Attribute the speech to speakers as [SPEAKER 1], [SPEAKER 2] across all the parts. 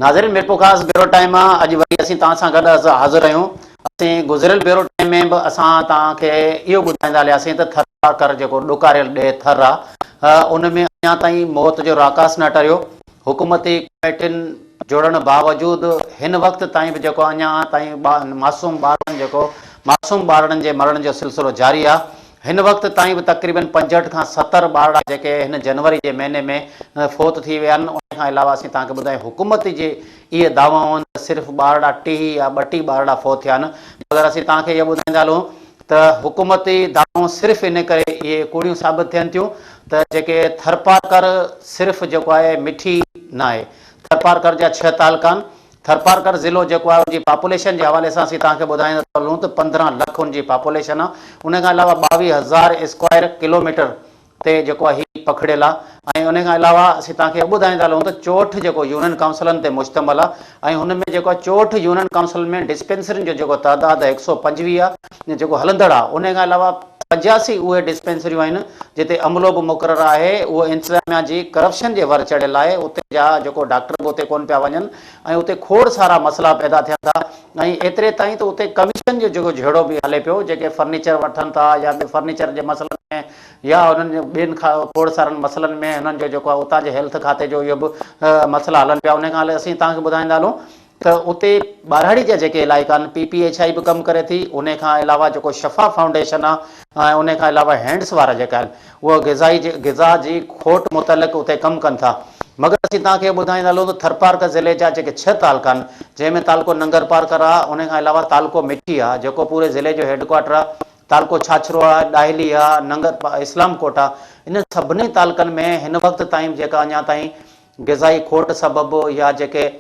[SPEAKER 1] ناظرين Mirpurkhas bureau time مان اڄ وري اسين توهان سان گڏ حاضر آهيون. اسين گذريل بيورو ٽائيم ۾ به اسان توهان کي اهو ٻڌائيندا هلياسين ته ٿرپارڪر جيڪو ڏڪاريل ڏيهه ٿر آ ان ۾ اڃا تائين موت جو راڪاس نه ٽريو. حڪومتي ڪميٽين جوڙڻ باوجود هن وقت تائين به جيڪو اڃا تائين معصوم ٻارڙن جيڪو معصوم ٻارڙن جي مرڻ جو سلسلو جاري آ. هن وقت تائين به تقريبن 65 کان 70 ٻارڙا جيڪي هن جنوري جي مهيني ۾ فوت ٿي ويا آهن. ان کان علاوه اسين توهان کي ٻڌايون حڪومت جي اهي دعوائون آهن ته صرف ٻارڙا 30 يا 32 ٻارڙا فوت ٿيا آهن مگر اسين توهان کي اهو ٻڌائيندا هلون ته حڪومتي دعوائون صرف ان ڪري اهي ڪوڙيون ثابت ٿين ٿيون ته جيڪي ٿرپارڪر صرف جيڪو آهي مٺي ناهي ٿرپارڪر جا ڇهه تعلقا آهن ٿرپارڪر ضلعو جيڪو آهي ان جي پاپوليشن جي حوالي سان اسين توهان کي ٻڌائيندا ٿا هلون ته 15 لک ان جي پاپوليشن آهي ان کان علاوه 22 هزار اسڪوائر ڪلوميٽر تي جيڪو آهي هي پکڙيل آهي ۽ ان کان علاوه اسين توهان کي اهو ٻڌائيندا هلون ته 64 جيڪو يونين ڪائونسلن تي مشتمل آهي ۽ هن ۾ جيڪو آهي 64 يونين ڪائونسلن ۾ ڊسپينسرين جو جيڪو تعداد آهي 125 آهي جيڪو هلندڙ آهي ان کان علاوه 85 اهي ڊسپينسريون آهن جتي عملو به مقرر آهي اهو انتظاميا جي ڪرپشن جي ور چڙهيل آهي اتي جا جيڪو ڊاڪٽر به اتي ڪونه پيا وڃن ۽ اتي کوڙ سارا مسئلا پيدا ٿين ٿا ۽ ايتري تائين ته اتي ڪميشن جو جيڪو جهيڙو به هلي پيو جيڪي فرنيچر وٺن ٿا يا ٻي فرنيچر جي مسئلن ۾ يا انهن ٻين کوڙ سارن مسئلن ۾ انهن جو جيڪو آهي اتان جي هيلٿ کاتي جو اهو به مسئلا هلن پيا ان کان اسين توهان کي ٻڌائيندا هلون ته اتي ٻهراڙي جا جيڪي علائقا آهن پي پي ايڇ I به ڪم ڪري ٿي انهي کان علاوه جيڪو شفا فائونڊيشن آهي ۽ انهي کان علاوه هينڊس وارا جيڪا آهن اهي غذائي جي غذا جي کوٽ متعلق اتي ڪم ڪن ٿا مگر اسين توهان کي اهو ٻڌائيندا هلون ته ٿرپارڪر ضلعي جا جيڪي ڇهه تعلقا آهن جنهن ۾ تعلقو ننگرپارڪر آهي انهي کان علاوه تعلقو مٺي آهي جيڪو پوري ضلعي جو هيڊ ڪوارٽر آهي تعلقو ڇاڇرو آهي ڏاهلي آهي ننگر اسلام ڪوٽ آهي انهن سڀني تعلقن ۾ هن وقت تائين جيڪا اڃا تائين غذائي کوٽ سبب يا جيڪي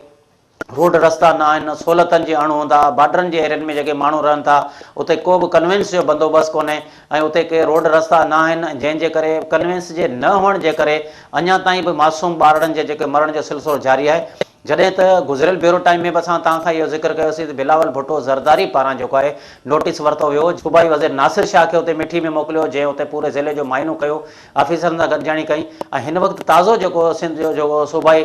[SPEAKER 1] روڊ رستا نه آهن، سهولتن جي اڻ هوند آهي، بارڊرن جي ايرين ۾ جيڪي ماڻهو رهن ٿا اتي ڪو به ڪنوينس جو بندوبست ڪونهي ۽ اتي ڪي روڊ رستا نه آهن جنهن جي ڪري ڪنوينس جي نه هئڻ جي ڪري اڃا تائين به معصوم ٻارڙن جي جيڪي مرڻ جو سلسلو جاري آهي جڏهن ته گذريل بيورو ٽائيم ۾ به اسان توهان کان اهو ذڪر ڪيوسين ته بلاول ڀٽو زرداري پاران جيڪو آهي نوٽيس ورتو ويو صوبائي وزير ناصر شاهه کي اتي مٺي ۾ موڪليو جنهن اتي پوري ضلعي جو معائنو ڪيو آفيسرن سان گڏجاڻي ڪئي ۽ هن وقت تازو جيڪو سنڌ جو جيڪو صوبائي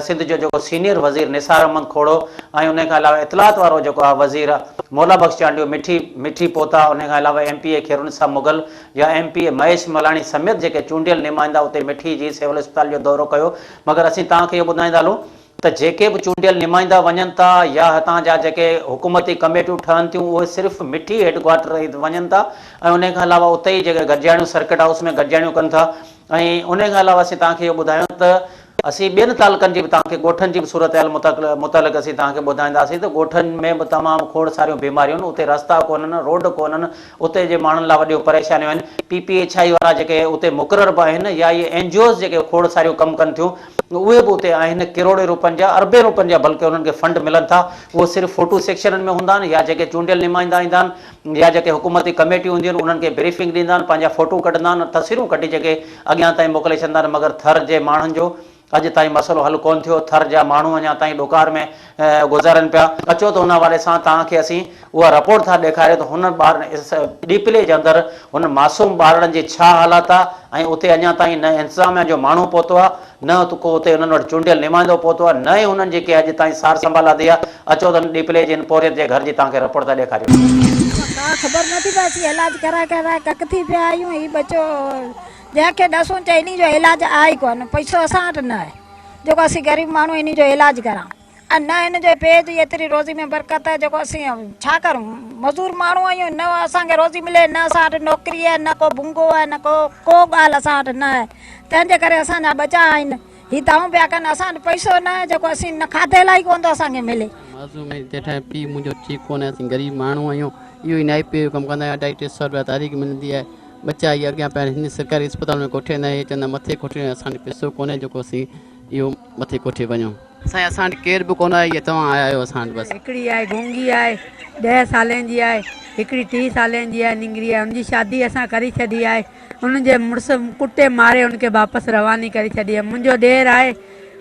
[SPEAKER 1] سنڌ جو جيڪو سينيئر وزير نثار احمد کوڙو ۽ انهي کان علاوه اطلاعات وارو جيڪو آهي وزير مولا بخش چانڊيو مٺي مٺي پهتا انهي کان علاوه M P A Khairulnisa Mughal يا M P A Mahesh Malani سميت جيڪي چونڊيل نمائندا اتي مٺي جي سول اسپتال جو دورو ڪيو مگر اسين توهان کي اهو ٻڌائيندا هلون ته جيڪي به چونڊيل نمائندا وڃن ٿا يا هتان جا جيڪي حڪومتي ڪميٽيون ٺهن ٿيون اهي صرف مٺي هيڊ ڪوارٽر وڃن ٿا ۽ انهي کان علاوه اتي ئي جيڪي گڏجاڻيون سرڪٽ هائوس ۾ گڏجاڻيون ڪن ٿا ۽ انهي کان علاوه اسين توهان کي اهو ٻڌايون ته اسين ٻين تعلقن جي به توهان کي ڳوٺن جي به صورتحال متعلق اسين توهان کي ٻڌائينداسين ته ڳوٺن ۾ به تمام کوڙ ساريون بيماريون آهن اتي رستا ڪونهن روڊ ڪونهن اتي جي ماڻهن لاء وڏيون پريشانيون آهن پي پي ايڇ I وارا جيڪي اتي مقرر به آهن يا اهي اين جي اوز جيڪي کوڙ ساريون ڪم ڪن ٿيون اهي به اتي آهن ڪروڙين روپين جا اربين روپين جا بلڪه انهن کي فنڊ ملن ٿا اهو صرف فوٽو سيڪشنن ۾ هوندا آهن يا جيڪي چونڊيل نمائندا ايندا آهن يا جيڪي حڪومتي ڪميٽيون هونديون آهن انهن کي بريفنگ ڏيندا آهن پنهنجا فوٽو ڪڍندا آهن تصويرون ڪڍي جيڪي اڳيان تائين موڪلي ڇڏيندا آهن مگر ٿر جي ماڻهن جو اڄ تائين مسئلو حل ڪونه ٿيو ٿر جا ماڻهو اڃا تائين ڏڪار ۾ گذارن پيا اچو ته ان حوالي سان توهان کي اسين اها رپورٽ ٿا ڏيکاريون ته هن ٻار ڏيپلي جي اندر هن معصوم ٻارڙن جي ڇا حالت آهي ۽ اتي اڃا تائين نه انتظاميا جو ماڻهو پهتو آهي نه ڪو اتي انهن وٽ چونڊيل نمائندو پهتو آهي، نه ئي هنن جي ڪي اڄ تائين سار سنڀال لڌي آهي. اچو ته هن ڏيپلي جي هن پورهيت جي گهر جي توهان کي رپورٽ ٿا ڏيکاريون.
[SPEAKER 2] ڪا خبر نه ٿي پئي اسين علاج ڪرائي ڪرائي ڪڪ ٿي پيا آهيون هي ٻچو جنهن کي ڏسون چئي انهي جو علاج آهي ئي ڪونه پئسو اسان وٽ نه آهي جيڪو اسين غريب ماڻهو انهي جو علاج ڪرايون ۽ نه هن جي پيء جي ايتري روزي ۾ برڪت آهي جيڪو اسين ڇا ڪرون مزور ماڻهو آهيون نه اسان کي روزي ملي نه اسان وٽ نوڪري آهي نه ڪو ڀونگو آهي نه ڪو ڪو ڳالهه اسان وٽ نه آهي تنهن جي ڪري اسان جا ٻچا آهن هي دانهون پيا ڪن اسان وٽ پئسو نه آهي جيڪو اسين نه کاڌي لاء ئي ڪونه ٿو اسان کي ملي.
[SPEAKER 3] معصوم ۽ ڄيٺائي پيء منهنجو ٺيڪ ڪونهي اسين غريب ماڻهو آهيون اهو ئي نائي پيء جو ڪم ڪندا آهيون اڍائي ٽي سئو رپيا تاريخ ملندي آهي ٻچا اهي اڳيان پيا آهن هن سرڪاري اسپتال ۾ ڪوٺي ويندا آهن اهي چوندا آهن مٿي ڪوٺي وڃو اسان وٽ پئسو ڪونهي جيڪو اسين اهو مٿي ڪوٺي وڃون. سائين اسان وٽ ڪير به ڪونه آهي اهي توهان آيا آهيو اسان وٽ بس.
[SPEAKER 4] هڪڙي آهي گونگي آهي ڏهه سالين جي آهي هڪڙي ٽي سالين جي آهي نينگري آهي ان جي شادي اسان ڪري ڇڏي آهي ان جي مڙس ڪٽي ماري ان کي واپس رواني ڪري ڇڏي آهي منهنجو ڏير آهي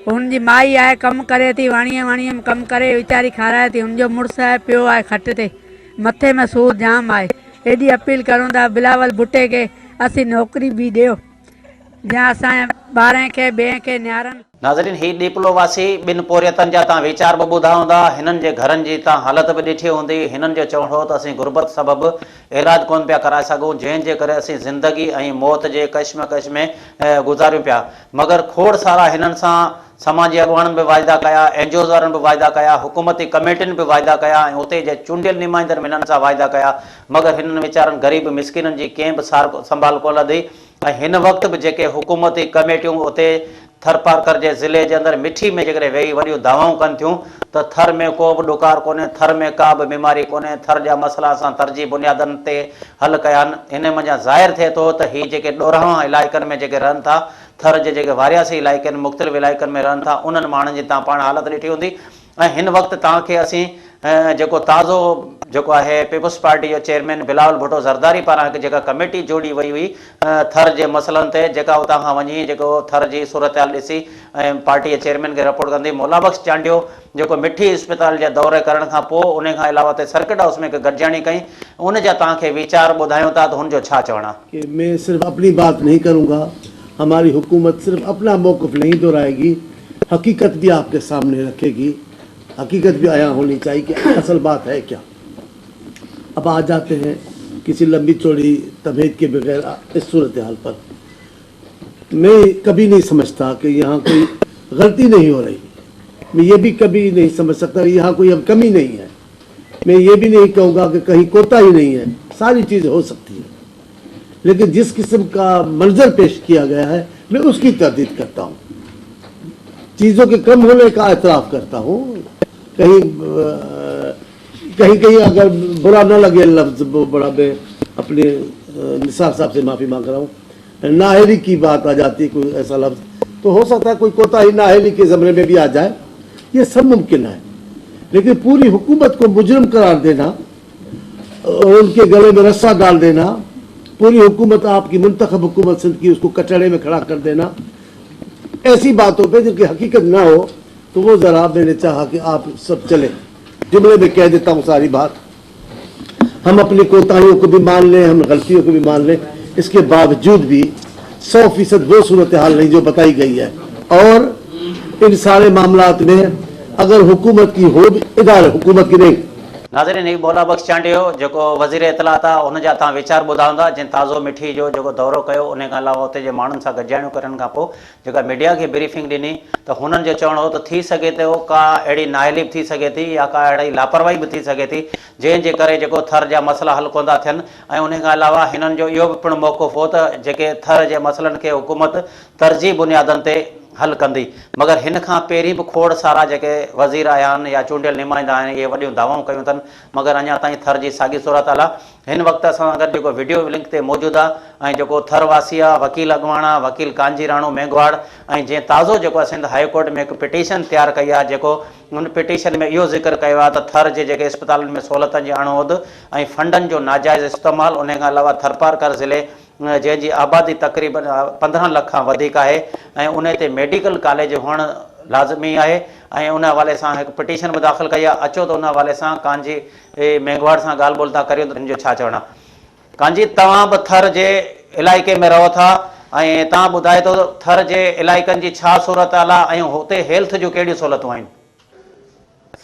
[SPEAKER 4] هن جي مائي آهي ڪم ڪري ٿي واڻيي واڻيي ۾ ڪم ڪري ويچاري کارائي ٿي هن جو مڙس آهي پيو آهي کٽ تي مٿي ۾ سور جام آهي ايڏي اپيل ڪرون ٿا بلاول ڀٽي کي اسين نوڪري به ڏيو جيئن اسان جي ٻارن کي ٻين کي نيارن.
[SPEAKER 1] ناظرين هي ڏيپلو واسي ٻن پورهيتن جا تان ويچار به ٻڌا هوندا، هنن جي گهرن جي تان حالت به ڏٺي هوندي، هنن جو چوڻ هو ته اسين غربت سبب علاج ڪونه پيا ڪرائي سگهون جنهن جي ڪري اسين زندگي ۽ موت جي ڪشمڪش ۾ گذاريون پيا مگر کوڙ سارا هنن سان سماجي اڳواڻن به واعدا ڪيا، اين جي اوز وارن به واعدا ڪيا، حڪومتي ڪميٽين به واعدا ڪيا ۽ اتي جي چونڊيل نمائندن به هنن سان واعدا ڪيا مگر هنن ويچارن غريب مسڪينن جي ڪنهن به سار سنڀال ڪونه لڌي ۽ هن وقت به جيڪي حڪومتي ڪميٽيون اتي ٿرپارڪر جي ضلعي جي اندر مٺي ۾ جيڪڏهن ويهي وڏيون دعوائون ڪن ٿيون ته ٿر ۾ ڪو به ڏڪار ڪونهي، ٿر ۾ ڪا به بيماري ڪونهي، ٿر جا مسئلا اسان ترجيح بنيادن تي حل ڪيا آهن. انهي منجهان ظاهر ٿئي ٿو ته هي جيڪي ڏورانهن علائقن ۾ جيڪي رهن ٿا، ٿر جي جيڪي وارياسي علائقن مختلف علائقن ۾ رهن ٿا انهن ماڻهن جي تان پاڻ حالت ڏٺي هوندي ۽ هن وقت توهان کي اسين جيڪو تازو جيڪو آهي پيپلز پارٽي جو چيئرمين بلاول ڀٽو زرداري پاران هڪ جيڪا ڪميٽي جوڙي وئي هئي ٿر جي مسئلن تي جيڪا اتان کان وڃي جيڪو ٿر جي صورتحال ڏسي ۽ پارٽي جي چيئرمين کي رپورٽ ڪندي مولا بخش چانڊيو جيڪو مٺي اسپتال جي دوري ڪرڻ کان پوء ان کان علاوه اتي سرڪٽ هائوس ۾ هڪ گڏجاڻي ڪئي ان جا توهان کي ويچار ٻڌايون ٿا ته هن جو ڇا چوڻ آهي.
[SPEAKER 5] ڪي مين صرف اپني بات نهين ڪرون گا هماري حڪومت صرف اپنا موقف نهين دهرائي گي حقيقت بھی آپ کے سامنے رکھے گی حقیقت بھی عیاں ہونی چاہیے کہ اصل بات ہے کیا اب آ جاتے ہیں کسی لمبی چوڑی تمہید کے بغیر اس صورتحال پر میں کبھی نہیں سمجھتا کہ یہاں کوئی غلطی نہیں ہو رہی میں یہ بھی کبھی نہیں سمجھ سکتا کہ یہاں کوئی اب کمی نہیں ہے میں یہ بھی نہیں کہوں گا کہ کہیں کوتا ہی نہیں ہے ساری چیزیں ہو سکتی ہیں لیکن جس قسم کا منظر پیش کیا گیا ہے میں اس کی تردید کرتا ہوں چیزوں کے کم ہونے کا اعتراف کرتا ہوں کہیں کہیں کہیں اگر برا نہ لگے لفظ بڑا میں اپنے نثار صاحب سے معافی مانگ رہا ہوں نااہلی کی بات آ جاتی ہے کوئی ایسا لفظ تو ہو سکتا ہے کوئی کوتاہی نااہلی کے زمرے میں بھی آ جائے یہ سب ممکن ہے لیکن پوری حکومت کو مجرم قرار دینا اور ان کے گلے میں رسا ڈال دینا پوری حکومت آپ کی منتخب حکومت سندھ کی اس کو کچڑے میں کھڑا کر دینا ایسی باتوں پہ جن کی حقیقت نہ ہو تو وہ ذرا میں نے چاہا کہ آپ سب چلیں جملے میں کہہ دیتا ہوں ساری بات ہم اپنی کوتاہیوں کو بھی مان لیں ہم غلطیوں کو بھی مان لیں اس کے باوجود بھی 100% وہ صورتحال نہیں جو بتائی گئی ہے اور ان سارے معاملات میں اگر حکومت کی ہو ادارے حکومت کی نہیں۔
[SPEAKER 1] ناظرين هي مولا بخش چانڊيو جيڪو وزير اطلاعات آ ان جا توهان ويچار ٻڌا هوندا جنهن تازو مٺي جو جيڪو دورو ڪيو انهي کان علاوه اتي جي ماڻهن سان گڏجاڻيون ڪرڻ کان پوء جيڪا ميڊيا کي بريفنگ ڏني ته هنن جو چوڻ هو ته ٿي سگهي ٿو ڪا اهڙي نااهلي به ٿي سگهي ٿي يا ڪا اهڙي لاپرواهي به ٿي سگهي ٿي جنهن جي ڪري جيڪو ٿر جا مسئلا حل ڪونه ٿا ٿين ۽ انهي کان علاوه هنن جو اهو به پڻ موقف هو ته جيڪي ٿر جي مسئلن کي حڪومت ترجيح بنيادن تي حل ڪندي مگر هن کان پهرين به کوڙ سارا جيڪي وزير آيا آهن يا چونڊيل نمائندا آهن اهي وڏيون دعوائون ڪيون اٿن مگر اڃا تائين ٿر جي ساڳي صورتحال آهي هن وقت اسان سان گڏ جيڪو وڊيو لنڪ تي موجود آهي ۽ جيڪو ٿر واسي آهي وڪيل اڳواڻ آهي وڪيل ڪانجي راڻو مينگهواڙ ۽ جنهن تازو جيڪو آهي سنڌ هاء ڪورٽ ۾ هڪ پٽيشن تيار ڪئي آهي جيڪو ان پٽيشن ۾ اهو ذڪر ڪيو آهي ته ٿر جي جيڪي اسپتالن ۾ سهولتن جي اڻهوند ۽ فنڊن جو ناجائز استعمال انهي کان علاوه ٿرپارڪر ضلعي جنهن جي آبادي تقريبن 15 لک کان وڌيڪ آهي ۽ انهي تي ميڊيڪل ڪاليج هئڻ لازمي آهي ۽ ان حوالي سان هڪ پٽيشن به داخل ڪئي آهي اچو ته ان حوالي سان ڪانجي مينگهواڙ سان ڳالهه ٻولهه ٿا ڪريون ته هن جو ڇا چوڻ آهي. ڪانجي توهان به ٿر جي علائقي ۾ رهو ٿا ۽ توهان ٻڌائي ٿو ٿر جي علائقن جي ڇا صورتحال آهي ۽ هتي هيلٿ جون ڪهڙيون سهولتون آهن؟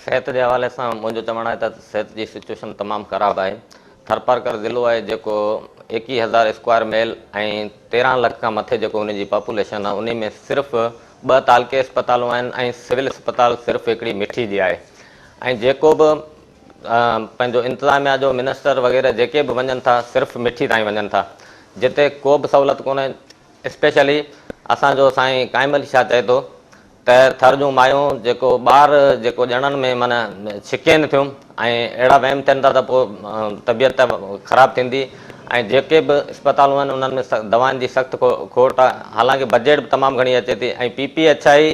[SPEAKER 6] صحت جي حوالي سان منهنجو چوڻ آهي ته صحت جي سچوئيشن تمام خراب آهي. ٿرپارڪر ضلعو آهي جيڪو ايڪيهه هزار اسڪوائر ميل ۽ 13 لک کان مٿي جيڪو ان جي پاپوليشن آهي انهي ۾ صرف ٻه تعلقي اسپتالون آهن ۽ سول اسپتال صرف هڪڙي مٺي جي آهي ۽ جيڪو به پنهنجو انتظاميا جو منسٽر وغيره جيڪي به وڃن ٿا صرف مٺي تائين وڃن ٿا جتي ڪو به سهولت ڪونهي اسپيشلي اسان جو سائين قائم علي شاهه چئي ٿو ته ٿر جون مايون جيڪو ٻار جيڪو ڄڻڻ ۾ معنيٰ ڇڪين ٿيون ۽ اهڙا وهم ٿين ٿا ته پوء طبيعت خراب ٿيندي ۽ جيڪي به اسپتالون آهن انهن ۾ دوائن جي سخت کوٽ آهي حالانڪه بجيٽ به تمام گهڻي اچي ٿي ۽ پي پي ايڇ I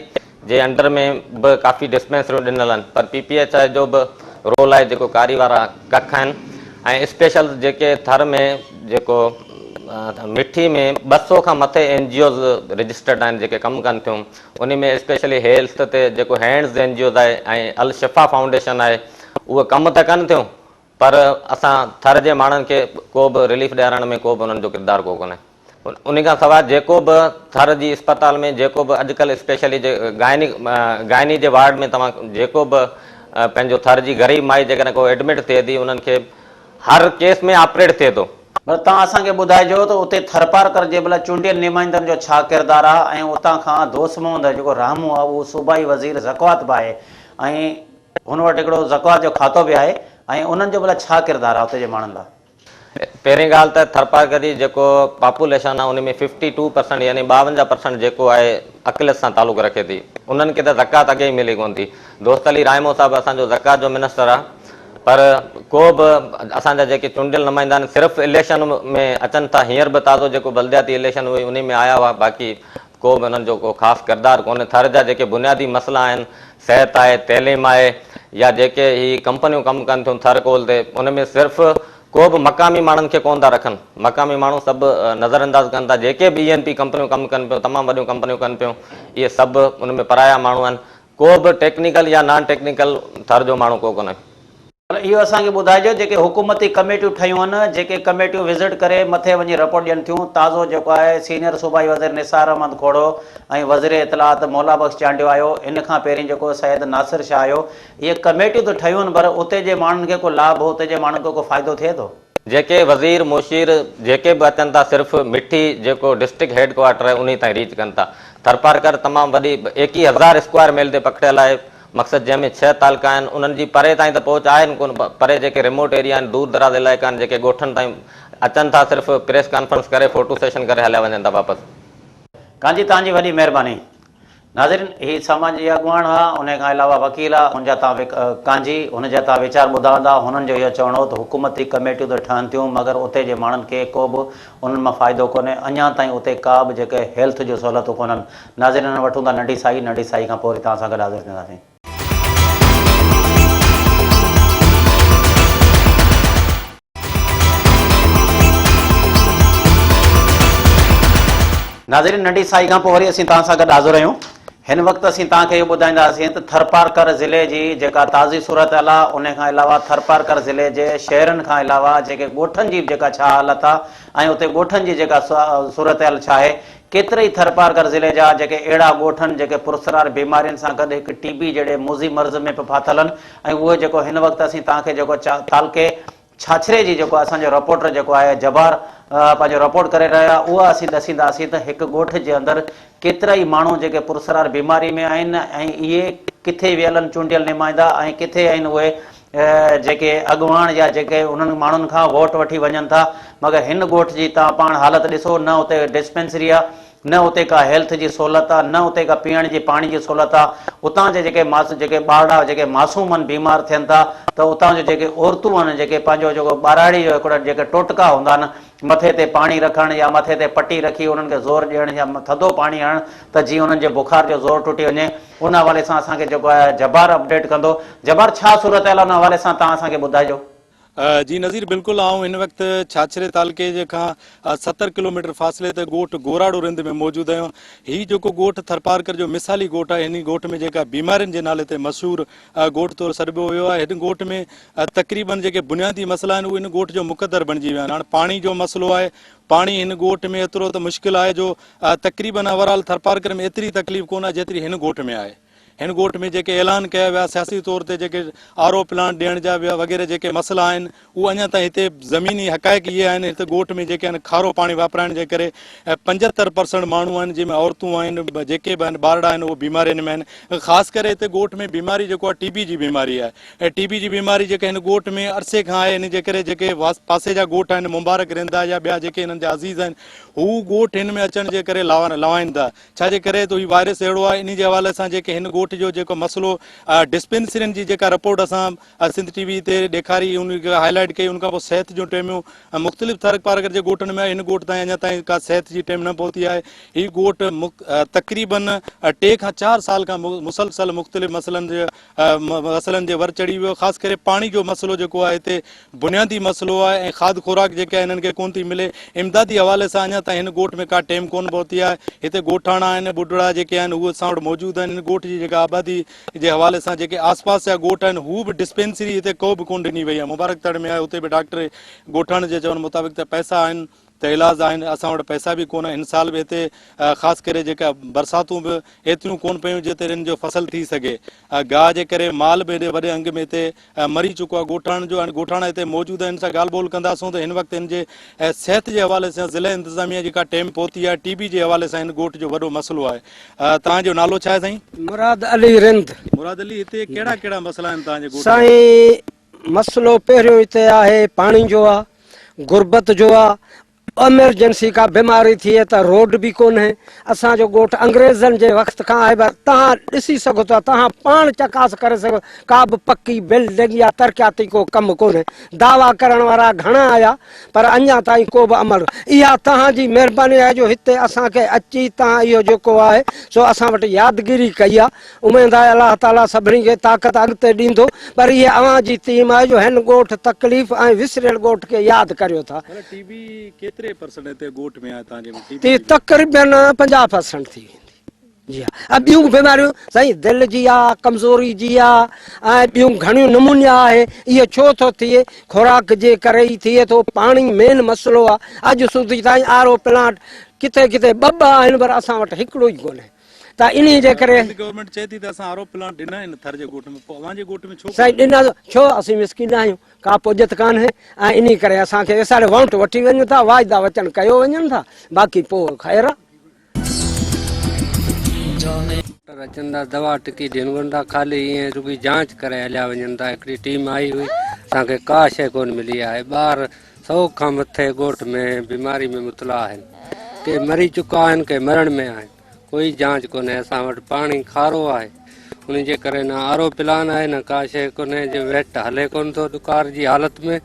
[SPEAKER 6] جي انڊر ۾ به ڪافي ڊسپينسريون ڏنل آهن پر پي پي ايڇ I جو به رول آهي جيڪو ڪاري وارا ڪک آهن ۽ اسپيشل جيڪي ٿر ۾ جيڪو مٺي ۾ 200 کان مٿي اين جي اوز رجسٽرڊ آهن جيڪي ڪم ڪن ٿيون انهي ۾ اسپيشلي هيلٿ تي جيڪو هينڊز اين جي اوز آهي ۽ الشفا فائونڊيشن آهي اهي ڪم ته ڪن ٿيون پر اسان ٿر جي ماڻهن کي ڪو به رليف ڏيارڻ ۾ ڪو به انهن جو ڪردار ڪو ڪونهي. انهي کان سواء جيڪو به ٿر جي اسپتال ۾ جيڪو به اڄڪلهه اسپيشلي جي گائني گائني جي وارڊ ۾ توهان جيڪو به پنهنجو ٿر جي غريب مائي جيڪڏهن ڪو ايڊمٽ ٿئي ٿي انهن کي هر ڪيس ۾ آپريٽ ٿئي ٿو.
[SPEAKER 1] پر توهان اسان کي ٻڌائجو ته اتي ٿرپارڪر جي ڀلا چونڊيل نمائندن جو ڇا ڪردار آ ۽ اتان کان دوست محمد جيڪو راهمون آ اهو صوبائي وزير زڪوات به آهي ۽ هن وٽ هڪڙو زڪوات جو کاتو به آهي ۽ انهن جو ڀلا ڇا ڪردار آ اتي جي ماڻهن لا.
[SPEAKER 6] پهرين ڳالهه ته ٿرپارڪر جي جيڪو پاپوليشن آهي ان ۾ ففٽي ٽو پرسنٽ يعني 52 پرسنٽ جيڪو آهي اقليت سان تعلق رکي ٿي انهن کي ته زڪوات اڳي ئي ملي ڪونه ٿي دوست علي رائمو صاحب اسان جو زڪوات جو منسٽر آهي پر ڪو به اسان جا جيڪي چونڊيل نمائندا آهن صرف اليڪشن ۾ اچن ٿا هينئر به تازو جيڪو بلدياتي اليڪشن هئي انهي ۾ آيا هئا باقي ڪو به انهن جو ڪو خاص ڪردار ڪونهي ٿر جا جيڪي بنيادي مسئلا آهن صحت آهي تعليم آهي يا جيڪي هي ڪمپنيون ڪم ڪن ٿيون ٿر ڪول تي ان ۾ صرف ڪو به مقامي ماڻهن کي ڪونه ٿا رکن مقامي ماڻهو سڀ نظر انداز ڪن ٿا جيڪي به اي اين پي ڪمپنيون ڪم ڪن پيون تمام وڏيون ڪمپنيون ڪن پيون اهي سڀ ان ۾ پرايا ماڻهو آهن ڪو به ٽيڪنيڪل يا نان ٽيڪنيڪل ٿر جو ماڻهو ڪو ڪونهي.
[SPEAKER 1] پر اهو اسان کي ٻڌائجو جيڪي حڪومتي ڪميٽيون ٺهيون آهن جيڪي ڪميٽيون وزٽ ڪري مٿي وڃي رپورٽ ڏين ٿيون تازو جيڪو آهي سينيئر صوبائي وزير نثار احمد کوڙو ۽ وزير اطلاعات مولا بخش چانڊيو آيو ان کان پهرين جيڪو سيد ناصر شاهه آيو اهي ڪميٽيون ته ٺهيون آهن پر اتي جي ماڻهن کي ڪو لاڀ اتي جي ماڻهن کي ڪو فائدو ٿئي ٿو؟
[SPEAKER 6] جيڪي وزير مشير جيڪي به اچن ٿا صرف مٺي جيڪو ڊسٽرڪٽ هيڊ ڪوارٽر آهي انهي تائين ريچ ڪن ٿا ٿرپارڪر تمام وڏي 21 هزار اسڪوائر ميل تي پکڙيل آهي مقصد جنهن ۾ ڇهه تعلقا آهن انهن جي پري تائين ته پهچ آهي ڪونه پري جيڪي ريموٽ ايريا آهن دور دراز علائقا آهن جيڪي ڳوٺن تائين اچن ٿا صرف پريس ڪانفرنس ڪري فوٽو سيشن ڪري هليا وڃن ٿا واپس.
[SPEAKER 1] ڪانجي توهان جي وڏي مهرباني. ناظرين هي سماج جي اڳواڻ ها انهي کان علاوه وڪيل ها ان جا توهان ڪانجي هن جا توهان ويچار ٻڌا هوندا هنن جو اهو چوڻ هو ته حڪومتي ڪميٽيون ته ٺهن ٿيون مگر اتي جي ماڻهن کي ڪو به انهن مان فائدو ڪونهي اڃان تائين اتي ڪا به جيڪي هيلٿ جون سهولتون ڪونهن ناظرين هاڻي وٺون ٿا ننڍي سائي ننڍي سائي کان پوء وري توهان سان گڏ حاضر ٿينداسين. ناظرين ننڍي سائي کان پوء وري اسين توهان سان گڏ حاضر آهيون هن وقت اسين توهان کي اهو ٻڌائينداسين ته ٿرپارڪر ضلعي جي جيڪا تازي صورتحال آهي ان کان علاوه ٿرپارڪر ضلعي جي شهرن کان علاوه جيڪي ڳوٺن جي به جيڪا ڇا حالت آهي ۽ اتي ڳوٺن جي جيڪا صورتحال ڇا آهي ڪيترئي ٿرپارڪر ضلعي جا جيڪي اهڙا ڳوٺ آهن جيڪي پراسرار بيمارين سان گڏ هڪ ٽي بي جهڙي موذي مرض ۾ به ڦاٿل آهن ۽ اهي جيڪو هن وقت اسين توهان کي جيڪو تعلقي ڇاڇري جي جيڪو اسان جو رپورٽر جيڪو آهي جبار پنهنجو رپورٽ ڪري رهيو آهي اها اسين ڏسينداسين ته هڪ ڳوٺ جي اندر ڪيترائي ماڻهو جيڪي پراسرار بيماري ۾ آهن ۽ اهي ڪٿي ويل آهن چونڊيل نمائندا ۽ ڪٿي آهن اهي جيڪي اڳواڻ يا جيڪي انهن ماڻهن کان ووٽ وٺي وڃن ٿا مگر هن ڳوٺ جي توهان پاڻ حالت ڏسو نه اتي ڊسپينسري آ نه اتي ڪا هيلٿ جي سهولت آ نه اتي ڪا پيئڻ جي پاڻي جي سهولت آ اتان جا جيڪي ماس جيڪي ٻارڙا جيڪي معصوم آهن بيمار ٿين ٿا ته اتان جو جيڪي عورتون آهن جيڪي پنهنجو جيڪو ٻاراڙي جو هڪڙو جيڪي ٽوٽڪا هوندا آهن مٿي تي پاڻي رکڻ يا مٿي تي پٽي رکي انهن کي زور ڏيڻ يا ٿڌو پاڻي هڻڻ ته جيئن انهن جي بخار جو زور ٽٽي وڃي ان حوالي سان اسان کي جيڪو آهي جبار اپڊيٽ ڪندو جبار ڇا صورتحال آهي ان حوالي سان توهان اسان کي ٻڌائجو.
[SPEAKER 7] جي نظير بلڪل آئون هن وقت ڇاڇري تعلقي جي کان 70 ڪلوميٽر فاصلي تي ڳوٺ گوراڙو رند ۾ موجود آهيان هي جيڪو ڳوٺ ٿرپارڪر جو مثالي ڳوٺ آهي هن ڳوٺ ۾ جيڪا بيمارين جي نالي تي مشهور ڳوٺ طور سڏبو ويو آهي هن ڳوٺ ۾ تقريبن جيڪي بنيادي مسئلا آهن اهي هن ڳوٺ جو مقدر بڻجي ويا آهن هاڻ پاڻي جو مسئلو آهي پاڻي هن ڳوٺ ۾ ايترو ته مشڪل آهي جو تقريبن اوور آل ٿرپارڪر ۾ ايتري تڪليف ڪونه آهي جيتري هن ڳوٺ ۾ آهي هن ڳوٺ ۾ جيڪي اعلان ڪيا ويا سياسي طور تي جيڪي آر او پلانٽ ڏيڻ جا وغيره جيڪي مسئلا آهن اهي اڃا تائين هتي زميني حقائق اهي آهن هت ڳوٺ ۾ جيڪي آهن کارو پاڻي واپرائڻ جي ڪري 75 پرسنٽ ماڻهو آهن جنهن ۾ عورتون آهن جيڪي به آهن ٻارڙا آهن اهي بيمارين ۾ آهن خاص ڪري هتي ڳوٺ ۾ بيماري جيڪو آهي ٽي بي جي بيماري آهي ۽ ٽي بي جي بيماري جيڪا هن ڳوٺ ۾ عرصي کان آهي ان جي ڪري جيڪي پاسي جا ڳوٺ آهن مبارڪ رندا يا ٻيا جيڪي هنن جا عزيز آهن هو ڳوٺ هن ۾ اچڻ جي ڪري لوائن ٿا ڇا جي ڪري ته هي وائرس اهڙو آهي انهي جي حوالي سان جيڪي هن ڳوٺ جو جيڪو مسئلو ڊسپينسرين جي جيڪا رپورٽ اسان سنڌ ٽي وي تي ڏيکاري ان کي هائي لائيٽ ڪئي ان کان پوء صحت جون ٽيميون مختلف ٿر پارڪر جي ڳوٺن ۾ هن ڳوٺ تائين اڃا تائين ڪا صحت جي ٽيم نه پهتي آهي هي ڳوٺ تقريبن 3 کان 4 سال کان مسلسل مختلف مسئلن جي مسئلن جي ور چڙهي ويو خاص ڪري پاڻي جو مسئلو جيڪو آهي هتي بنيادي مسئلو آهي ۽ کاڌ خوراڪ جيڪا هنن کي ڪون ٿي ملي امدادي حوالي سان اڃا تائين هن ڳوٺ ۾ ڪا ٽيم ڪون پهتي آهي هتي ڳوٺاڻا آهن ٻڍڙا جيڪي آهن هو اسان وٽ موجود آهن هن ڳوٺ جي جيڪا آبادي جي حوالي سان جيڪي آس پاس جا ڳوٺ آهن هو به ڊسپينسري هتي ڪو به ڪون ڏني وئي آهي مبارڪ تڙ ۾ آهي اتي به ڊاڪٽر ڳوٺاڻن جي چوڻ مطابق ته پئسا آهن ته علاج آهن اسان وٽ پئسا به ڪونه هن سال به هتي خاص ڪري جيڪا برساتون به ايتريون ڪونه پيون جيتري هن جو فصل ٿي سگهي گاهه جي ڪري مال به هيڏي وڏي انگ ۾ هتي مري چڪو آهي ڳوٺاڻن جو ۽ ڳوٺاڻا هتي موجود آهن سان ڳالهه ٻولهه ڪنداسون ته هن وقت هن جي صحت جي حوالي سان ضلعي انتظاميه جي ڪا ٽيم پهتي آهي ٽي بي جي حوالي سان هن ڳوٺ جو وڏو مسئلو آهي توهان جو نالو ڇا آهي سائين؟
[SPEAKER 8] مراد علي رند.
[SPEAKER 7] مراد علي هتي ڪهڙا ڪهڙا مسئلا آهن توهان جي ڳوٺ ۾؟
[SPEAKER 8] سائين مسئلو پهريون هتي آهي پاڻي جو آ غربت جو آ ايمرجنسي ڪا بيماري ٿئي ته روڊ به ڪونهي اسان جو ڳوٺ انگريزن جي وقت کان آهي پر توهان ڏسي سگهو ٿا توهان پاڻ چڪاس ڪري سگهو ڪا به پڪي بلڊنگ يا ترقياتي ڪو ڪم ڪونهي دعويٰ ڪرڻ وارا گهڻا آيا پر اڃا تائين ڪو به عمل اها توهان جي مهرباني آهي جو هتي اسان کي اچي توهان اهو جيڪو آهي سو اسان وٽ يادگيري ڪئي آهي اميد آهي الله تعالي سڀني کي طاقت اڳتي ڏيندو پر اهي اوهان جي تيم آهي جو هن ڳوٺ تڪليف ۽ وسريل ڳوٺ کي ياد ڪريو ٿا.
[SPEAKER 7] مطلب ٽي بي ڪيتري پرسنٽ هتي ڳوٺ ۾ آهي توهان جي ۾ ٽي
[SPEAKER 8] بي تقريبن 50 پرسنٽ ٿي ويندي جي ها ۽ ٻيون بيماريون سائين دل جي آ ڪمزوري جي آ ۽ ٻيون گهڻيون نمونيا آهي اهو ڇو ٿو ٿئي خوراڪ جي ڪري ئي ٿئي ٿو پاڻي مين مسئلو آ اڄ سوڌي تائين آر او پلانٽ ڪٿي ڪٿي ٻه ٻه آهن پر اسان وٽ هڪڙو ئي ڪونهي ته انهي جي ڪري.
[SPEAKER 7] سنڌ گورنمينٽ چئي ٿي ته اسان آر او پلانٽ ڏنا آهن ٿر جي ڳوٺ ۾ پوء اوهان جي ڳوٺ ۾ ڇو
[SPEAKER 8] سائين ڏنا ڇو اسين مسڪين آهيون ڪا پڄت ڪانهي ۽ انهي ڪري اسان کي وساري وونٽ وٺي وڃن ٿا واعدا وچن ڪيو وڃن ٿا باقي پوء خير آ.
[SPEAKER 9] ڊاڪٽر اچن ٿا دوا ٽڪي ڏين ڪونه ٿا خالي ائين رڳي جانچ ڪري هليا وڃن ٿا هڪڙي ٽيم آئي هئي اسان کي ڪا شيء ڪونه ملي آهي ٻار سئو کان مٿي ڳوٺ ۾ بيماري ۾ مبتلا آهن ڪي مري چڪا آهن ڪي مرڻ ۾ آهن ڪوئي جانچ ڪونهي اسان وٽ پاڻي کارو آهي ان جي ڪري نه آر او پلان آهي نه ڪا شيء ڪونهي جو ويٽ هلي ڪونه ٿو ڏڪار جي حالت ۾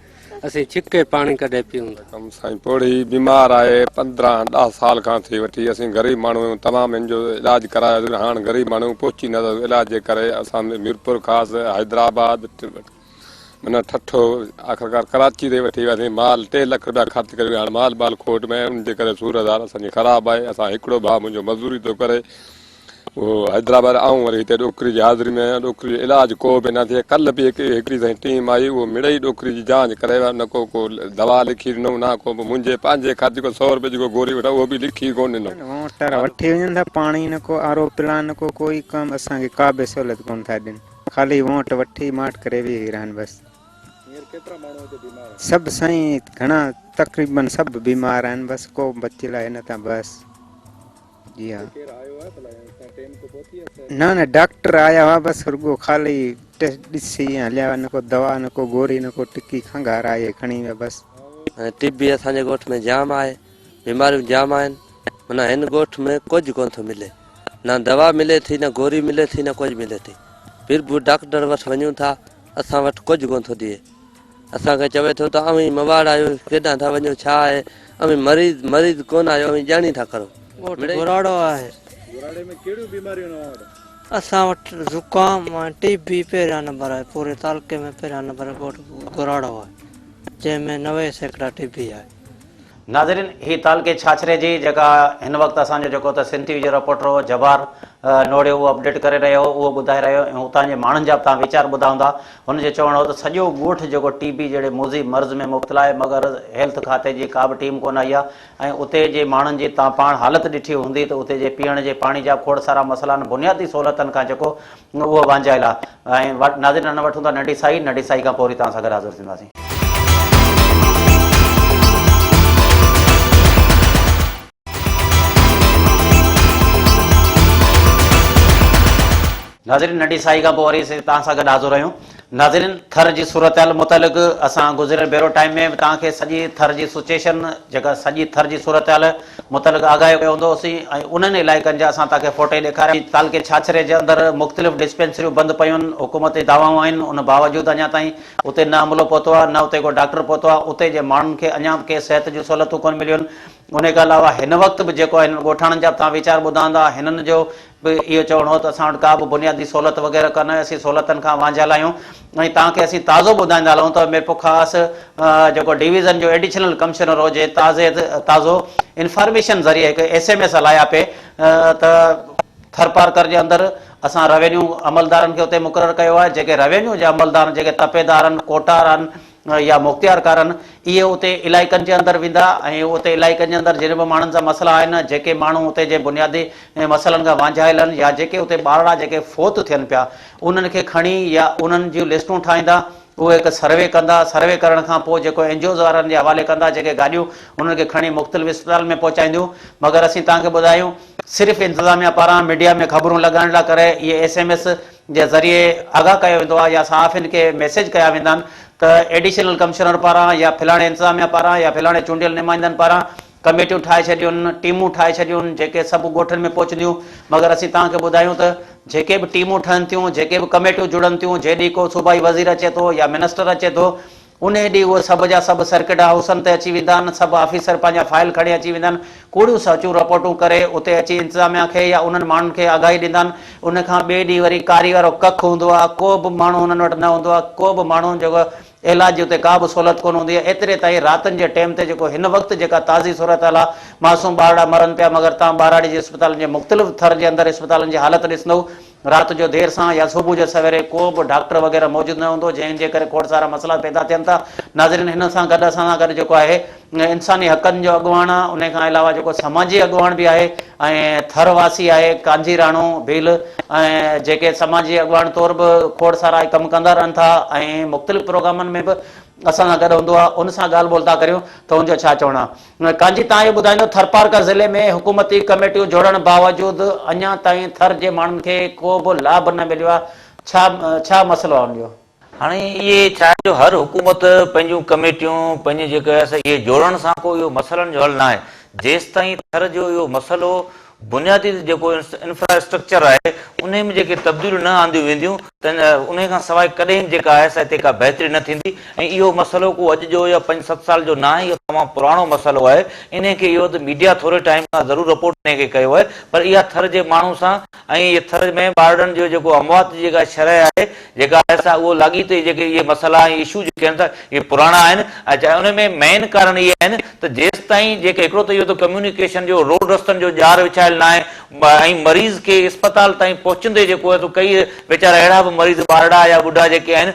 [SPEAKER 9] اسين ڇڪي پاڻي ڪڍي پيئون ٿا.
[SPEAKER 10] ڪم سائين پوڙهي بيمار آهي 15 ڏهه سال کان ٿي وٺي اسين غريب ماڻهو آهيون تمام هن جو علاج ڪرايو هاڻ غريب ماڻهو پهچي نه ٿا سگهون علاج جي ڪري اسان ميرپورخاص حيدرآباد معنيٰ ٺٽو آخرڪار ڪراچي تائين وٺي وياسين مال ٽي لک رپيا خرچ ڪري ويا هاڻ مال بال کوٽ ۾ ان جي ڪري صورت حال اسان جي خراب آهي اسان هڪڙو ڀاء منهنجو مزدوري ٿو ڪري اهو حيدرآباد آئون وري هتي ڏوڪري جي حاضري ۾ آهيان ڏوڪري جو علاج ڪو به نه ٿئي ڪلهه به هڪڙي سائين ٽيم آئي اهو مڙئي ڏوڪري جي جانچ ڪري ويا نه ڪو ڪو دوا لکي ڏنو نه ڪو منهنجي پنهنجي خرچ ڪو سو روپئي جي ڪو گوري وٺان اهو به لکي ڪونه ڏنو.
[SPEAKER 11] وونٽر وٺي وڃن ٿا پاڻي نه ڪو آر او پلان نه ڪو ڪوئي ڪم اسان کي ڪا به سهولت ڪونه ٿا ڏين. خالي وونٽ وٺي ماٺ ڪري ويهي رهن بس.
[SPEAKER 7] هينئر ڪيترا ماڻهو هتي بيمار آهن؟
[SPEAKER 11] سڀ سائين گهڻا تقريبن سڀ بيمار آهن بس ڪو بچيل آهي نه ته بس جي ها.
[SPEAKER 7] ڪير آيو آهي ڀلا يا هتان ٽيم ڪو پهتي آهي صحت
[SPEAKER 11] نه نه ڊاڪٽر آيا هئا بس رڳو خالي ٽيسٽ ڏسي ۽ هليا ويا نه ڪو دوا نه ڪو گوري نه ڪو ٽڪي کنگهار آئي کڻي ويا بس.
[SPEAKER 12] ٽي بي اسان جي ڳوٺ ۾ جام آهي بيماريون جام آهن معنيٰ هن ڳوٺ ۾ ڪجهه ڪونه ٿو ملي نه دوا ملي ٿي نه گوري ملي ٿي نه ڪجهه ملي ٿي پھر به ڊاڪٽر وٽ وڃون ٿا اسان وٽ ڪجهه ڪونه ٿو ڏئي اسان کي چوي ٿو ته اوهين مواڙ آهيو ڪيڏانهن ٿا وڃو ڇا آهي اوهين مريض مريض ڪونه آهيو اوهين ڄاڻي ٿا ڪرو
[SPEAKER 13] ڳوٺ گوراڙو آهي.
[SPEAKER 7] گوراڙي ۾ ڪهڙيون بيماريون آهن اوهان وٽ؟
[SPEAKER 13] اسان وٽ زڪام ۽ ٽي بي پهريان نمبر آهي پوري تعلقي ۾ پهريان نمبر ڳوٺ گوراڙو آهي جنهن ۾ 90% ٽي بي آهي.
[SPEAKER 1] ناظرين هي تعلقي ڇاڇري جي جيڪا هن وقت اسان جو جيڪو ته سنڌ ٽي وي جو رپورٽر هو جبار نوڙيو اهو اپڊيٽ ڪري رهيو هو اهو ٻڌائي رهيو ۽ اتان جي ماڻهن جا به توهان ويچار ٻڌا هوندا هن جو چوڻ هو ته سڄو ڳوٺ جيڪو ٽي بي جهڙي موذي مرض ۾ مبتلا آهي مگر هيلٿ کاتي جي ڪا به ٽيم ڪونه آئي آهي ۽ اتي جي ماڻهن جي توهان پاڻ حالت ڏٺي هوندي ته اتي جي پيئڻ جي پاڻي جا کوڙ سارا مسئلا آهن بنيادي سهولتن کان جيڪو اهو وانجهايل آهي ۽ ناظرين هاڻ وٺون ٿا ننڍي سائي ننڍي سائي کان پوء وري توهان سان گڏ حاضر ٿينداسين. ناظرين ننڍي سائي کان پوء وري اسين توهان سان گڏ حاضر آهيون. ناظرين ٿر جي صورتحال متعلق اسان گذريل ڀيرو ٽائيم ۾ به توهان کي سڄي ٿر جي سچويشن جيڪا سڄي ٿر جي صورتحال متعلق آگاهه ڪيو هوندو سين ۽ انهن علائقن جا اسان توهان کي فوٽيج ڏيکاريا. تعلقي ڇاڇري جي اندر مختلف ڊسپينسريون بند پيون حڪومت جي دعوائون آهن ان باوجود اڃا تائين اتي نه عملو پهتو آهي نه اتي ڪو ڊاڪٽر پهتو آهي اتي جي ماڻهن کي اڃا به ڪي صحت جون سهولتون ڪونه مليون آهن انهي کان علاوه هن وقت به جيڪو آهي هنن ڳوٺاڻن جا به توهان ويچار ٻڌا هوندا هنن جو به اهو چوڻ هو ته اسان وٽ ڪا به بنيادي سهولت وغيره ڪانه آهي اسين سهولتن کان وانجهيل آهيون ۽ توهان کي اسين تازو ٻڌائيندا هلون ته ميرپورخاص جيڪو ڊويزن جو ايڊيشنل ڪمشنر هو جنهن تازي تازو انفارميشن ذريعي هڪ ايس ايم ايس هلايا پئي ته ٿرپارڪر جي اندر اسان روينيو عملدارن کي اتي مقرر ڪيو آهي جيڪي روينيو جا عملدار جيڪي تپيدار آهن ڪوٽار آهن يا مختيارڪار آهن اهي اتي علائقن جي اندر ويندا ۽ اتي علائقن جي اندر جن به ماڻهن سان مسئلا آهن جيڪي ماڻهو اتي جي بنيادي مسئلن کان وانجهايل آهن يا جيڪي اتي ٻارڙا جيڪي فوت ٿين پيا انهن کي کڻي يا انهن جون لسٽون ٺاهيندا اهي هڪ سروي ڪندا سروي ڪرڻ کان پوء جيڪو اين جي اوز وارن جي حوالي ڪندا جيڪي گاڏيون انهن کي کڻي مختلف اسپتالن ۾ پهچائينديون مگر اسين توهان کي ٻڌايون صرف انتظاميا پاران ميڊيا ۾ خبرون لڳائڻ لاء ڪري اهي ايس ايم ايس جي ذريعي آگاهه ڪيو ويندو آهي يا صحافين کي ميسيج ڪيا ويندا آهن ته ايڊيشنل ڪمشنر پاران يا فلاڻي انتظاميا پاران يا فلاڻي چونڊيل نمائندن پاران ڪميٽيون ٺاهي ڇڏيون، ٽيمون ٺاهي ڇڏيون جيڪي سڀ ڳوٺن ۾ پهچنديون مگر اسين توهان کي ٻڌايون ته جيڪي به ٽيمون ٺهن ٿيون جيڪي به ڪميٽيون جڙن ٿيون جنهن ڏينهن ڪو صوبائي وزير اچي ٿو يا منسٽر اچي ٿو انهي ڏينهن اهي سڀ جا سڀ سرڪٽ هائوسن تي اچي ويندا آهن سڀ آفيسر پنهنجا فائل کڻي اچي ويندا آهن ڪوڙيون سچيون رپورٽون ڪري اتي اچي انتظاميا کي يا انهن ماڻهن کي آگاهي ڏيندا آهن ان کان ٻئي ڏينهن وري ڪاري وارو ڪک هوندو آهي ڪو به ماڻهو انهن وٽ نه هوندو آهي ڪو به ماڻهو جيڪو علاج جي اتي ڪا به سهولت ڪونه هوندي آهي ايتري تائين راتن جي ٽيم تي جيڪو هن وقت جيڪا تازي صورتحال آهي معصوم ٻارڙا مرن پيا مگر تان ٻهراڙي جي اسپتالن جي مختلف ٿر جي اندر اسپتالن جي حالت ڏسندو رات جو دير سان يا صبح جو سويري ڪو به ڊاڪٽر وغيره موجود نه هوندو جنهن جي ڪري کوڙ سارا مسئلا پيدا ٿين ٿا ناظرين هن سان گڏ اسان سان گڏ جيڪو آهي انساني حقن جو اڳواڻ آ انهي کان علاوه جيڪو سماجي اڳواڻ به آهي ۽ ٿر واسي آهي ڪانجي راڻو ڀيل ۽ جيڪي سماجي اڳواڻ طور به کوڙ سارا ڪم ڪندا رهن ٿا ۽ مختلف پروگرامن ۾ به اسان سان گڏ هوندو آ ان سان ڳالهه ٻولهه ٿا ڪريون ته ان جو ڇا چوڻ آ ڪانجي تان اهو ٻڌائيندو ٿرپارڪر ضلعي ۾ حڪومتي ڪميٽيون جوڙڻ باوجود اڃا تائين ٿر جي ماڻهن کي ڪو به لاڀ نه مليو آ ڇا ڇا مسئلو آ ان جو.
[SPEAKER 14] هاڻي اهي ڇا آهي جو هر حڪومت پنهنجون ڪميٽيون پنهنجي جيڪو آهي سا اهي جوڙڻ سان ڪو اهو مسئلن جو حل ناهي جيستائين ٿر جو اهو مسئلو بنيادي جيڪو انفرا اسٽرڪچر آهي انهي ۾ جيڪي تبديليون نه آنديون وينديون ته انهي کان سواء ڪڏهن به جيڪا آهي سا هتي ڪا بهتري نه ٿيندي ۽ اهو مسئلو ڪو اڄ جو يا پنج ست سال جو ناهي اهو تمام پراڻو مسئلو آهي انهي کي اهو ته ميڊيا ٿوري ٽائيم کان ضرور رپورٽ انهي کي ڪيو آهي پر اها ٿر جي ماڻهو سان ۽ اهي ٿر ۾ ٻارڙن جو جيڪو اموات جي جيڪا شرح آهي جيڪا آهي سا اهو لاڳيتو ئي جيڪي اهي مسئلا ۽ اشو جيڪي آهن سا اهي پراڻا آهن ۽ چاهي ان ۾ مين ڪارڻ اهي آهن ته جيستائين جيڪي هڪڙو ته اهو ته ڪميونيڪيشن جو روڊ رستن جو ڄار وڇايل ناهي ۽ مريض کي اسپتال تائين پهچندي جيڪو آهي سو ڪئي ويچارا اهڙا به مريض ٻارڙا يا ٻڍا جيڪي آهن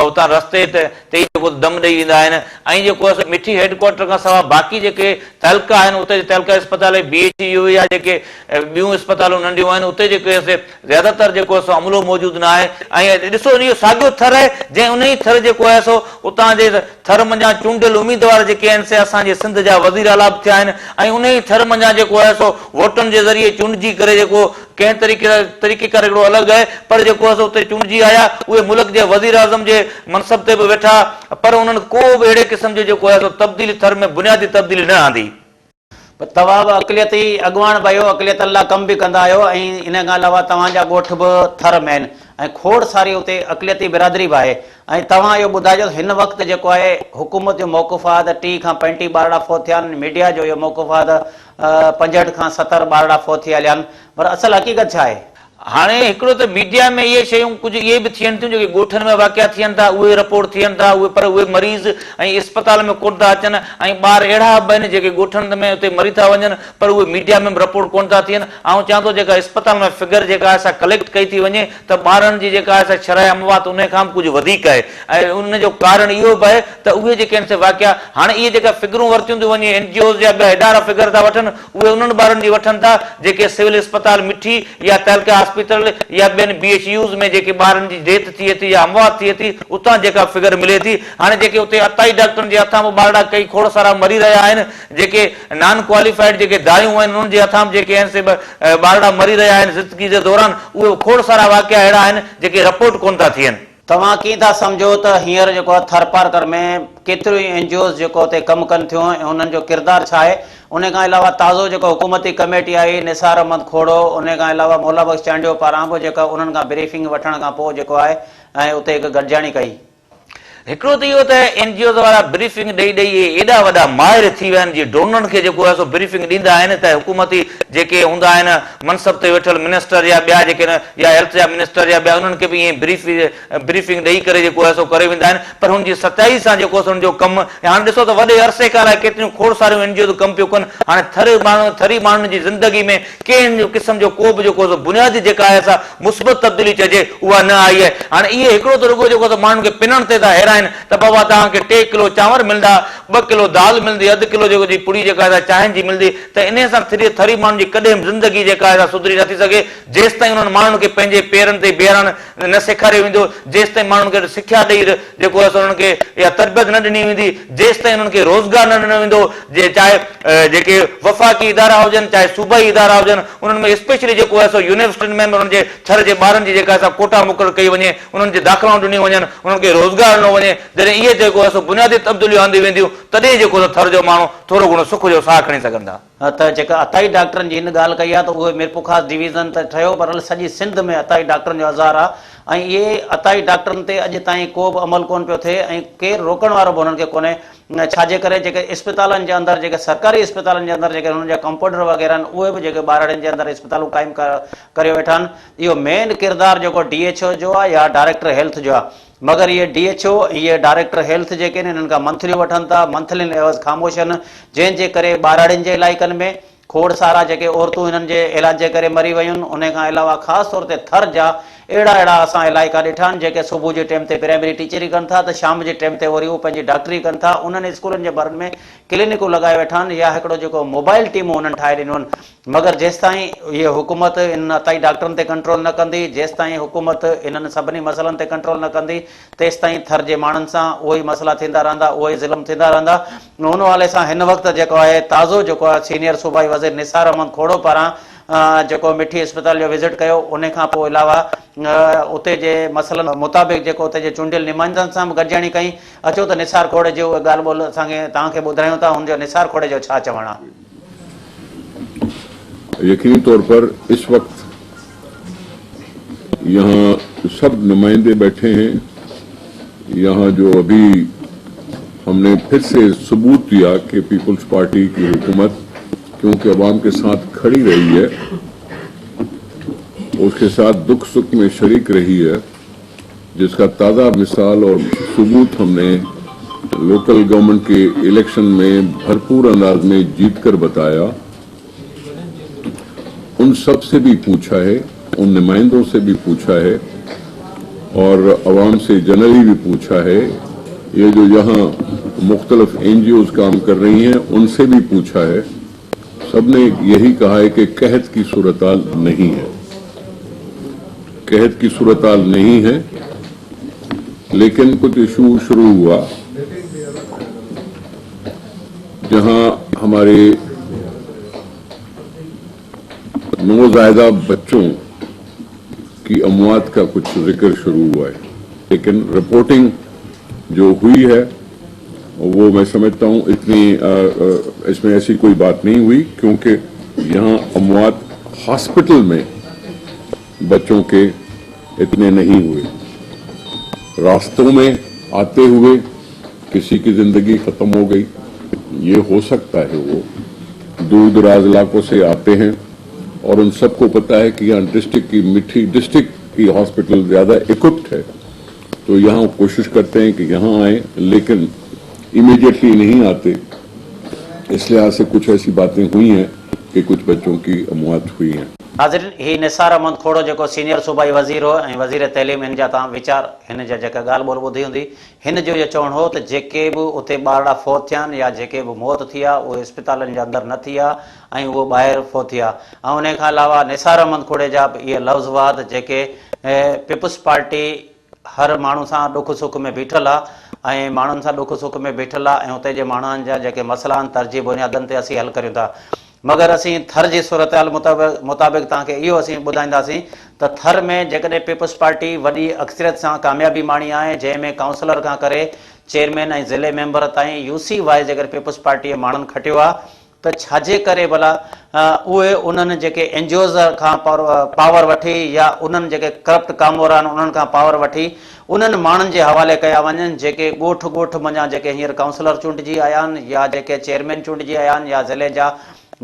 [SPEAKER 14] اتان رستي تي ئي جيڪو دم ڏئي ويندا آهن ۽ جيڪو آهي سو مٺي هيڊ ڪوارٽر کان سوا باقي جيڪي تعلقا آهن اتي تعلقا اسپتال ۽ بي ايڇ يو يا جيڪي ٻيون اسپتالون ننڍيون آهن اتي جيڪو آهي سي زياده تر جيڪو آهي سو عملو موجود نه آهي ۽ ڏسو اهو ساڳيو ٿر آهي جنهن انهي ٿر جيڪو آهي سو اتان جي ٿر منجهان چونڊيل اميدوار جيڪي آهن سي اسان جي سنڌ جا وزير اعليٰ به ٿيا آهن ۽ انهي ٿر منجهان جيڪو آهي سو ووٽن جي ذريعي چونڊجي ڪري جيڪو ڪنهن طريقي طريقي ڪار هڪڙو الڳ آهي پر جيڪو آهي سو اتي چونڊجي آيا اهي ملڪ جي وزير اعظم جي منصب تي به ويٺا پر انهن ڪو به اهڙي قسم جو جيڪو آهي سو تبديلي ٿر ۾ بنيادي تبديلي نه آندي.
[SPEAKER 1] پر توهان به اقليتي اڳواڻ به آهيو، اقليتن لاء ڪم به ڪندا آهيو ۽ ان کان علاوه توهان جا ڳوٺ به ٿر ۾ آهن ۽ کوڙ ساري اتي اقليتي برادري به آهي ۽ توهان اهو ٻڌائجو ته هن وقت جيڪو آهي حڪومت جو موقف آهي ته 30 کان 35 ٻارڙا فوت ٿيا آهن، ميڊيا جو اهو موقف آهي ته 65 کان 70 ٻارڙا فوت ٿي هليا آهن پر اصل حقيقت ڇا آهي؟
[SPEAKER 14] هاڻي هڪڙو ته ميڊيا ۾ اهي شيون ڪجهه اهي به ٿين ٿيون جيڪي ڳوٺن ۾ واقعا ٿين ٿا اهي رپورٽ ٿين ٿا اهي پر اهي مريض ۽ اسپتال ۾ ڪونه ٿا اچن ۽ ٻار اهڙا به آهن جيڪي ڳوٺن ۾ اتي مري ٿا وڃن پر اهي ميڊيا ۾ به رپورٽ ڪونه ٿا ٿين آئون چوان ٿو جيڪا اسپتال ۾ فگر جيڪا آهي سا ڪليڪٽ ڪئي ٿي وڃي ته ٻارن جي جيڪا آهي سا شرح اموات انهي کان به ڪجهه وڌيڪ آهي ۽ ان جو ڪارڻ اهو به آهي ته اهي جيڪي آهن سي واقعا هاڻي اهي جيڪا فگرون ورتيون ٿيون وڃي اين جي اوز يا ٻيا ادارا فگر ٿا وٺن اهي انهن ٻارن جي وٺن ٿا جيڪي سول اسپتال مٺي يا تعلقه هاسپيٽل يا ٻين بي ايڇ يوز ۾ جيڪي ٻارن جي ڊيٿ ٿئي ٿي يا اموات ٿئي ٿي اتان جيڪا فگر ملي ٿي هاڻي جيڪي اتي عطائي ڊاڪٽرن جي هٿان به ٻارڙا ڪئي کوڙ سارا مري رهيا آهن جيڪي نان ڪواليفائيڊ جيڪي دايون آهن انهن جي هٿان به جيڪي آهن سي ٻارڙا مري رهيا آهن زندگي جي دوران اهي کوڙ سارا واقعا اهڙا آهن جيڪي رپورٽ ڪونه ٿا ٿين.
[SPEAKER 1] توهان ڪيئن ٿا سمجهو ته هينئر جيڪو آهي ٿرپارڪر ۾ ڪيتريون ئي اين جي اوز جيڪو اتي ڪم ڪن ٿيون ۽ انهن جو ڪردار ڇا آهي؟ انهي کان علاوه تازو جيڪو حڪومتي ڪميٽي آئي نثار احمد کوڙو انهي کان علاوه مولا بخش چانڊيو پاران به جيڪا انهن کان بريفنگ وٺڻ کان پوء جيڪو آهي ۽ اتي هڪ گڏجاڻي ڪئي.
[SPEAKER 14] هڪڙو ته اهو ته اين جي اوز وارا بريفنگ ڏئي ڏئي اهي ايڏا وڏا ماهر ٿي ويا آهن جي ڊونرن کي جيڪو آهي سو بريفنگ ڏيندا آهن ته حڪومتي جيڪي هوندا آهن منصب تي ويٺل منسٽر يا ٻيا جيڪي آهن يا هيلٿ جا منسٽر يا ٻيا انهن کي به ائين بريف بريفنگ ڏئي ڪري جيڪو آهي سو ڪري ويندا آهن پر هن جي سچائي سان جيڪو آهي سو هن جو ڪم هاڻي ڏسو ته وڏي عرصي کان الائي ڪيتريون کوڙ ساريون اين جي اوز ڪم پيون ڪن هاڻي ٿر ماڻهو ٿري ماڻهن جي زندگي ۾ ڪنهن قسم جو ڪو به جيڪو آهي سو بنيادي جيڪا آهي سا مثبت تبديلي چئجي اها نه آئي آهي هاڻي اهي هڪڙو ته رڳو جيڪو آهي سو ماڻهن کي پنڻ تي ٿا حيران آهن ته بابا توهان کي ٽي ڪلو چانور ملندا، ٻه ڪلو دال ملندي، اڌ ڪلو جيڪو جي پڙي جيڪا آهي سا چانهن جي ملندي ته انهيء سان ٿري ٿري ماڻهن جي ڪڏهن به زندگي جيڪا آهي سا سڌري نٿي سگهي جيستائين انهن ماڻهن کي پنهنجي پيرن تي بيهارڻ نه سيکاريو ويندو، جيستائين ماڻهن کي سکيا ڏئي جيڪو آهي سو انهن کي اها تربيت نه ڏني ويندي، جيستائين انهن کي روزگار نه ڏنو ويندو، جي چاهي جيڪي وفاقي ادارا هجن چاهي صوبائي ادارا هجن انهن ۾ اسپيشلي جيڪو آهي سو يونيورسٽين ۾ به انهن جي ٿر جي ٻارن جي جيڪا آهي سا ڪوٽا مقرر ڪئي وڃي، انهن جي داخلائون ڏنيون وڃن، انهن کي روزگار ڏنو وڃي، جڏهن اهي جيڪو آهي سو بنيادي تبديليون آنديون وينديون تڏهن جيڪو سو ٿر جو ماڻهو ٿورو گهڻو سک جو ساهه کڻي سگهندا.
[SPEAKER 1] ته جيڪا عطائي ڊاڪٽرن جي هن ڳالهه ڪئي آهي ته اهي ميرپورخاص ڊويزن ته ٺهيو پر سڄي سنڌ ۾ عطائي ڊاڪٽرن جو آزار آهي ۽ اهي عطائي ڊاڪٽرن تي اڄ تائين ڪو به عمل ڪونه پيو ٿئي ۽ ڪير روڪڻ وارو به هنن کي ڪونهي ڇاجي ڪري جيڪي اسپتالن جي اندر جيڪي سرڪاري اسپتالن جي اندر جيڪي هنن جا ڪمپائونڊر وغيره آهن اهي به جيڪي ٻهراڙين جي اندر اسپتالون قائم ڪريو ويٺا آهن اهو مين ڪردار جيڪو ڊي ايڇ او جو آهي يا ڊائريڪٽر هيلٿ جو آهي مگر اهي ڊي ايڇ او ۽ اهي ڊائريڪٽر هيلٿ جيڪي آهن انهن کان منٿليون وٺن ٿا منٿلين عيوض خاموش آهن جنهن جي ڪري ٻهراڙين جي علائقن ۾ کوڙ سارا جيڪي عورتون هنن جي علاج جي ڪري مري ويون انهي کان علاوه خاص طور تي ٿر جا اهڙا اهڙا اسان علائقا ڏٺا آهن جيڪي صبح جي ٽيم تي پرائمري ٽيچري ڪن ٿا ته شام جي ٽيم تي وري هو پنهنجي ڊاڪٽري ڪن ٿا انهن اسڪولن جي ڀرن ۾ ڪلينڪون لڳائي ويٺا آهن يا هڪڙو جيڪو موبائل ٽيمون انهن ٺاهي ڏنيون آهن مگر جيستائين هيء حڪومت انهن عطائي ڊاڪٽرن تي ڪنٽرول نه ڪندي، جيستائين حڪومت انهن سڀني مسئلن تي ڪنٽرول نه ڪندي، تيستائين ٿر جي ماڻهن سان اهي ئي مسئلا ٿيندا رهندا، اهي ئي ظلم ٿيندا رهندا. ان حوالي سان هن وقت جيڪو آهي تازو جيڪو آهي سينيئر صوبائي وزير نثار احمد کوڙو پاران جيڪو مٺي اسپتال جو وزٽ ڪيو، ان کان پوء علاوه اتي جي مسئلن مطابق جيڪو اتي جي چونڊيل نمائندن سان به گڏجاڻي ڪئي. اچو ته نثار کوڙي جي اهي ڳالهه ٻولهه اسان کي توهان کي ٻڌايون ٿا، هن جو نثار کوڙي جو ڇا چوڻ آهي.
[SPEAKER 15] यकीनी तौर पर इस वक्त यहाँ सब नुमाइंदे बैठे हैं। यहाँ जो अभी हमने फिर से सबूत दिया कि पीपल्स पार्टी की हुकूमत क्योंकि अवाम के साथ खड़ी रही है, उसके साथ दुख सुख में शरीक रही है, जिसका ताज़ा मिसाल और सबूत हमने लोकल गवर्नमेंट के इलेक्शन में भरपूर अंदाज में जीत कर बताया। उन सब से भी पूछा है, उन नुमाइंदों से भी पूछा है और अवाम से जनरली भी पूछा है। ये जो यहाँ मुख्तलिफ एन जी ओज काम कर रही हैं उनसे भी पूछा है। सबने यही कहा है कि कहत की सूरत हाल नहीं है, कहत की सूरत हाल नहीं है। लेकिन कुछ इशू शुरू हुआ जहां हमारे नौज़ायदा बच्चों की अमवात का कुछ जिक्र शुरू हुआ है, लेकिन रिपोर्टिंग जो हुई है वो मैं समझता हूँ इतनी इसमें ऐसी कोई बात नहीं हुई, क्योंकि यहाँ अमवात हॉस्पिटल में बच्चों के इतने नहीं हुए। रास्तों में आते हुए किसी की जिंदगी खत्म हो गई, ये हो सकता है। वो दूर दराज इलाकों से आते हैं और उन सबको पता है कि यहाँ डिस्ट्रिक्ट की मिठी डिस्ट्रिक्ट की हॉस्पिटल ज़्यादा इक्विप्ड है, तो यहाँ कोशिश करते हैं कि यहाँ आए, लेकिन इमीडिएटली नहीं आते। इस लिहाज से कुछ ऐसी बातें हुई हैं कि कुछ बच्चों की अमवात हुई हैं।
[SPEAKER 1] नाज़रीन, ही निसार अहमद खोड़ो जेको सीनियर सूबाई वज़ीर हो ऐं वज़ीर तइलीम, हिन जा तव्हां वीचार, हिन जा जेका ॻाल्हि ॿोल ॿुधी हूंदी। हिन जो इहो चवणु हो त जेके बि उते ॿारड़ा फौत थिया आहिनि या जेके बि मौत थी आहे उहे इस्पतालनि जे अंदरि न थी आहे ऐं उहो ॿाहिरि फौत थी आहे। ऐं उन खां अलावा निसार अहमद खोड़े जा बि इहे लफ़्ज़ हुआ त जेके पीपल्स पार्टी हर माण्हू सां ॾुख सुख में बीठल आहे ऐं माण्हुनि सां ॾुख सुख में बीठल आहे ऐं उते जे माण्हुनि जा जेके मसइला आहिनि तरजीह बुनियादनि ते असीं हल करियूं था। मगर असीं थर जी सूरत हाल मुताबिक़ तव्हांखे इहो असीं ॿुधाईंदासीं त थर में जेकॾहिं पीपल्स पार्टी वॾी अक्सरियत सां कामयाबी माणी आहे, जंहिं में काउंसलर खां करे चेयरमैन ऐं ज़िले मेंबर ताईं you C wise जेकॾहिं पीपल्स पार्टीअ माण्हुनि खटियो आहे त छाजे करे भला उहे उन्हनि जेके एन जी ओज़ खां पावर वठी या उन्हनि जेके करप्ट कामोर आहिनि उन्हनि खां पावर वठी उन्हनि माण्हुनि जे हवाले कया वञनि जेके ॻोठ ॻोठ मंझां जेके हींअर काउंसलर चूंडिजी आया आहिनि या जेके चेयरमैन चूंडिजी आया आहिनि या ज़िले जा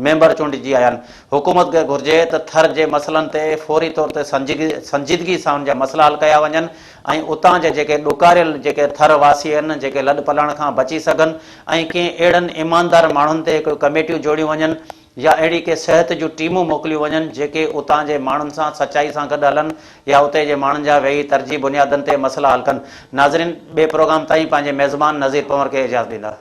[SPEAKER 1] मेंबर चूंडिजी आया आहिनि। हुकूमत खे घुर्जे त थर जे मसइलनि ते फौरी तौर ते संजीदगी सां उन जा मसइला हल कया वञनि ऐं उतां जा जेके ॾुकारियल जेके थर वासी आहिनि जेके लॾ पलाण खां बची सघनि ऐं कंहिं अहिड़नि ईमानदार माण्हुनि ते हिकिड़ियूं कमेटियूं जोड़ियूं वञनि يا اهڙي ڪي صحت جون ٽيمون موڪليون وڃن جيڪي اتان جي ماڻهن سان سچائي سان گڏ هلن يا اتي جي ماڻهن جا ويهي ترجيح بنيادن تي مسئلا حل ڪن. ناظرين ٻئي پروگرام تائين پنهنجي ميزبان نذير پنهور کي اجازت ڏيندا.